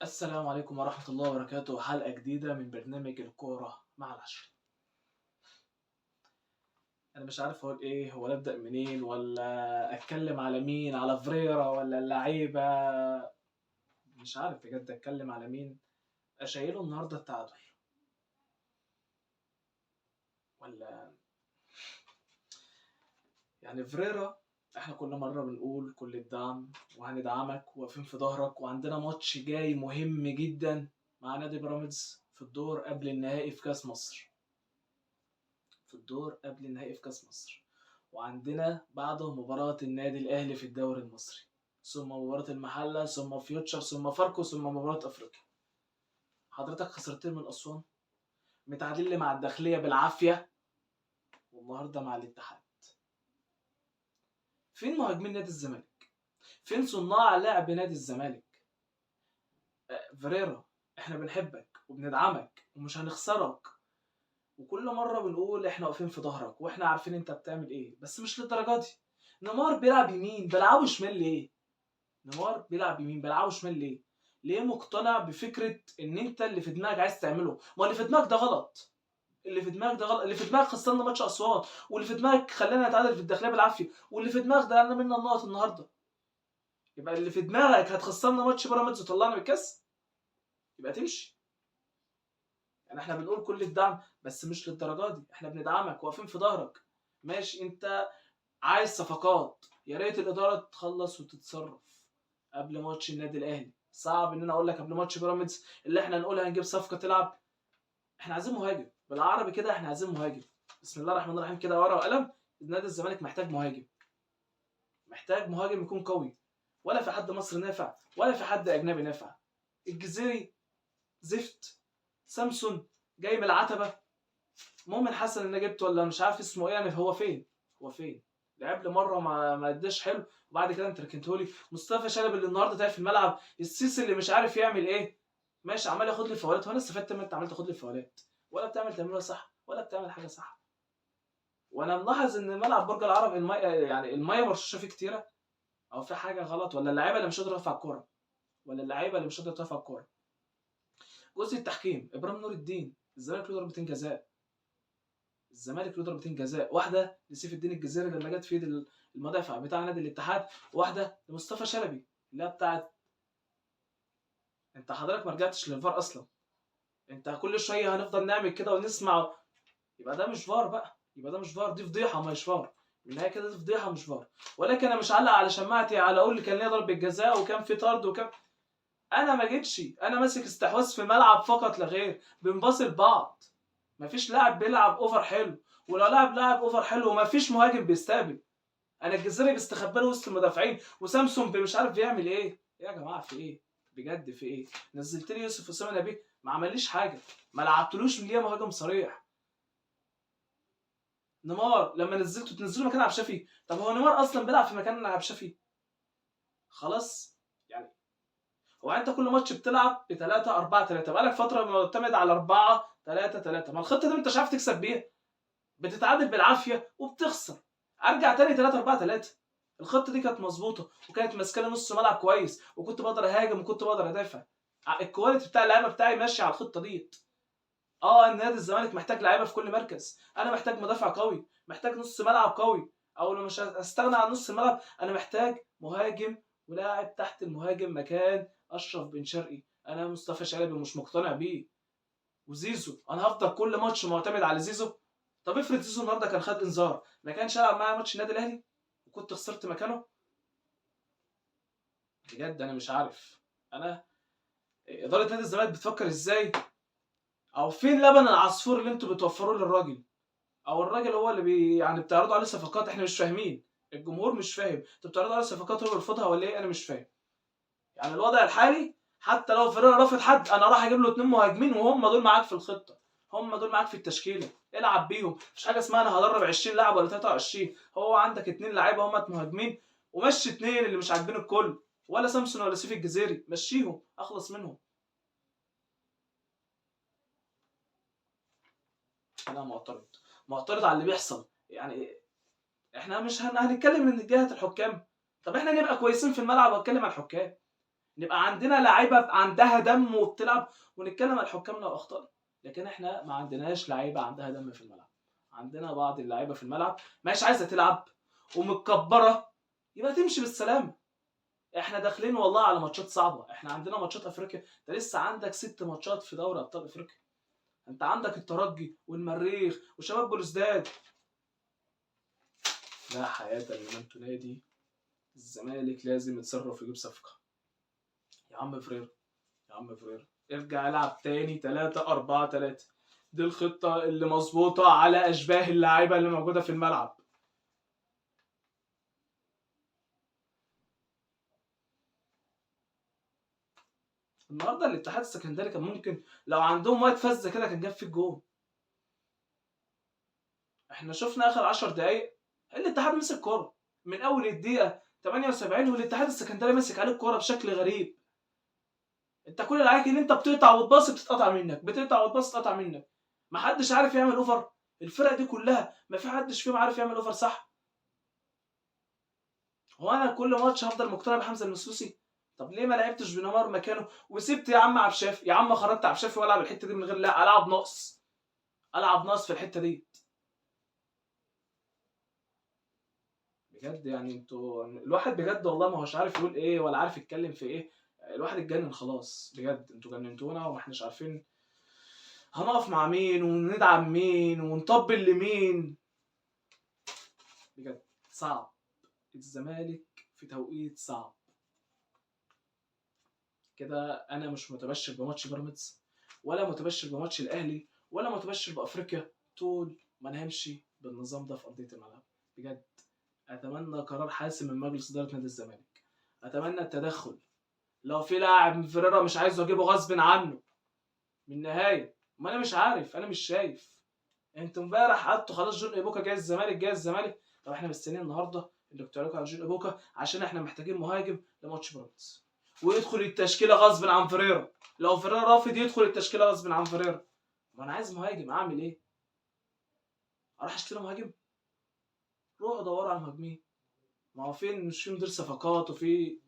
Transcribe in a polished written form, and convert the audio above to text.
السلام عليكم ورحمة الله وبركاته. حلقة جديدة من برنامج الكورة مع العشري. أنا مش عارف أقول إيه، ولا أبدأ منين، ولا أتكلم على مين، على فريرا ولا اللعيبة، مش عارف بجد أتكلم على مين. أشيله النهاردة التعادل ولا يعني فريرا؟ احنا كل مرة بنقول كل الدعم وهندعمك وواقفين في ظهرك، وعندنا ماتش جاي مهم جدا مع نادي بيراميدز في الدور قبل النهائي في كاس مصر، في الدور قبل النهائي في كاس مصر، وعندنا بعده مباراة النادي الأهلي في الدوري المصري، ثم مباراة المحلة، ثم فيوتشر، ثم فاركو، ثم مباراة أفريقيا. حضرتك خسرتين من أسوان، متعادل مع الداخلية بالعافية، والنهارده مع الاتحاد. فين مهاجمين نادي الزمالك؟ فين صناع لعب نادي الزمالك؟ فريرا احنا بنحبك وبندعمك ومش هنخسرك، وكل مرة بنقول احنا واقفين في ظهرك واحنا عارفين انت بتعمل ايه، بس مش للدرجة دي. نيمار بيلعب يمين، بلعبه شمال ليه؟ نيمار بيلعب يمين، بلعبه شمال ليه؟ ليه مقتنع بفكرة ان انت اللي في دماغك عايز تعمله؟ ما اللي في دماغك ده غلط، اللي في دماغك ده غلط، اللي في دماغك خسرنا ماتش اسوان، واللي في دماغك خلانا نتعادل في الداخلية بالعافية، واللي في دماغك ضيعنا منا النقط النهارده. يبقى اللي في دماغك هتخسرنا ماتش بيراميدز وطلعنا من الكاس، يبقى تمشي. يعني احنا بنقول كل الدعم بس مش للدرجة دي، احنا بندعمك واقفين في ظهرك. ماشي، انت عايز صفقات، يا ريت الادارة تخلص وتتصرف قبل ماتش النادي الاهلي. صعب ان انا اقول لك قبل ماتش بيراميدز اللي احنا نقول هنجيب صفقة تلعب. احنا عايزين مهاجم، بالعربي كده احنا عايزين مهاجم. بسم الله الرحمن الرحيم كده، ورقة وقلم، نادي الزمالك محتاج مهاجم، محتاج مهاجم يكون قوي. ولا في حد مصري نافع، ولا في حد اجنبي نافع. الجزيري زفت، سامسون جاي من العتبة، مؤمن حسن اللي جبته ولا مش عارف اسمه ايه، يعني هو فين؟ هو فين؟ لعب لي مرة ما اداش حلو، وبعد كده انت ركنتهولي. مصطفى شلبي اللي النهارده تايه في الملعب، السيسي اللي مش عارف يعمل ايه، ماشي عمال ياخد لي فاولات. وانا استفدت ما انت عمال تاخد لي فاولات، ولا بتعمل تمريره صح، ولا بتعمل حاجة صح. وانا ملاحظ ان ملعب برج العرب المية، يعني المية مرشوشه فيه كتيرة، او في حاجة غلط، ولا اللعيبة اللي مش قادرة ترفع الكورة، ولا اللعيبة اللي مش قادرة ترفع الكورة. جزء التحكيم، ابراهيم نور الدين، الزمالك له ضربتين جزاء، الزمالك له ضربتين جزاء، واحدة لسيف الدين الجزيري لما جت في ايد المدافع بتاع نادي الاتحاد، واحدة لمصطفى شلبي اللي هي بتاعت. انت حضرتك ما رجعتش للفار اصلا، انت كل شوية هنفضل نعمل كده ونسمع، يبقى ده مش فار بقى، يبقى ده مش فار، دي فضيحة مش فار، من النهاية كده دي فضيحة مش فار. ولكن انا مش علق على شماعتي على اقول كان ليا ضربه جزاء وكان في طرد وكان، انا ما جيتش، انا ماسك استحواذ في الملعب فقط لا غير، بنباصي لبعض، مفيش لاعب بيلعب over حلو، ولو لاعب over حلو ومفيش مهاجم بيستقبل. انا الجزيري بيستخبى له وسط المدافعين، وسامسون مش عارف بيعمل ايه. يا جماعة في ايه بجد؟ في ايه؟ نزلت لي يوسف اسامة نبيه ما عمليش حاجة، ما لعبتلوش ليه مهاجم صريح. نيمار لما نزلته تنزله مكان عبد الشافي، طب هو نيمار اصلا بيلعب في مكان عبد الشافي؟ خلاص يعني هو انت كل ماتش بتلعب ب 3 4 3، بقالك فترة معتمد على 4 3 3، ما الخطة دي انت مش عارف تكسب بيها، بتتعادل بالعافية وبتخسر. ارجع تاني 3 4 3، الخطة دي كانت مظبوطة وكانت ماسكه لي نص ملعب كويس، وكنت بقدر اهاجم وكنت بقدر ادافع، ال quality بتاع اللعيبة بتاعي ماشي على الخطة ديت. النادي الزمالك محتاج لعيبة في كل مركز، انا محتاج مدافع قوي، محتاج نص ملعب قوي، او لو مش هستغنى عن نص الملعب انا محتاج مهاجم ولاعب تحت المهاجم مكان اشرف بن شرقي. انا مصطفى شلبي مش مقتنع بيه، وزيزو انا هفضل كل ماتش معتمد على زيزو. طب افرض زيزو النهارده كان خد انذار، ما كانش هيلعب معايا ماتش النادي الاهلي وكنت خسرت مكانه. بجد انا مش عارف انا ادارة نادي الزمالك بتفكر ازاي، او فين لبن العصفور اللي انتوا بتوفروه للراجل، او الراجل هو اللي يعني بتعرضوا عليه صفقات احنا مش فاهمين، الجمهور مش فاهم، انتوا بتعرضوا عليه صفقات هو بيرفضها ولا ايه؟ انا مش فاهم. يعني الوضع الحالي حتى لو فريرا رافض حد، انا راح اجيب له 2 مهاجمين وهم دول معاك في الخطة، هم دول معاك في التشكيلة، العب بيهم. مفيش حاجة اسمها انا هدرب 20 لاعب ولا 23، هو عندك 2 لعيبة هم مهاجمين، ومشي 2 اللي مش عاجبين الكل، ولا سامسون ولا سيف الجزيري، مشيهم اخلص منهم. انا معترض على اللي بيحصل. يعني احنا مش هنتكلم من جهة الحكام، طب احنا نبقى كويسين في الملعب واتكلم على الحكام. نبقى عندنا لعيبة عندها دم وبتلعب، ونتكلم على الحكام لو اخطأنا، لكن احنا ما عندناش لعيبة عندها دم في الملعب. عندنا بعض اللعيبة في الملعب مش عايزه تلعب ومتكبره، يبقى تمشي بالسلامة. احنا داخلين والله على ماتشات صعبة، احنا عندنا ماتشات افريقيا، انت لسه عندك 6 ماتشات في دوري ابطال افريقيا، انت عندك الترجي والمريخ وشباب بلوزداد. لا حياة لمن تنادي، الزمالك لازم يتصرف ويجيب صفقة. يا عم فريرة، يا عم فريرة ارجع العب تاني 3-4-3، دي الخطة اللي مظبوطة على اشباه اللعيبة اللي موجودة في الملعب. النهارده الاتحاد السكندري كان ممكن لو عندهم وقت فزه كده كان جاب في الجون. احنا شفنا اخر 10 دقايق الاتحاد مسك كورة من اول الدقيقة 78، والاتحاد السكندري مسك عليه الكورة بشكل غريب. انت كل اللي عليك ان انت بتقطع وتباص بتتقطع منك، بتقطع وتباص بتتقطع منك، محدش عارف يعمل over. الفرقة دي كلها ما في حدش فيهم عارف يعمل over صح. هو انا كل ماتش هفضل مقتنع بحمزة المسلوسي؟ طب ليه ما لعبتش بنمار مكانه وسبت يا عم عبد الشافي؟ يا عم خرجت عبد الشافي والعب الحتة دي من غير، لا العب ناقص، العب ناقص في الحتة دي بجد. يعني انتوا الواحد بجد والله ما هوش عارف يقول ايه ولا عارف يتكلم في ايه، الواحد اتجنن خلاص بجد. انتوا جننتونا وما احناش عارفين هنقف مع مين وندعم مين ونطبل لمين. بجد صعب، الزمالك في توقيت صعب كده. انا مش متبشر بماتش بيراميدز ولا متبشر بماتش الاهلي ولا متبشر بافريقيا طول ما انا همشي بالنظام ده في ارضية الملعب. بجد اتمنى قرار حاسم من مجلس ادارة نادي الزمالك، اتمنى التدخل. لو في لاعب من فيريرا مش عايزه اجيبه غصب عنه من النهاية، ما انا مش عارف، انا مش شايف. انتوا امبارح قعدتوا خلاص جون ايبوكا جاي الزمالك جاي الزمالك، طب احنا مستنيين النهارده اللي بتوع على جون ايبوكا عشان احنا محتاجين مهاجم لماتش بيراميدز، ويدخل التشكيلة غصب عن فيريرا. لو فيريرا رافض يدخل التشكيلة غصب عن فيريرا. ما انا عايز مهاجم، اعمل ايه؟ اروح اشتري مهاجم؟ روحوا دوروا على المهاجمين. ما هو فين؟ مش في مدير صفقات وفي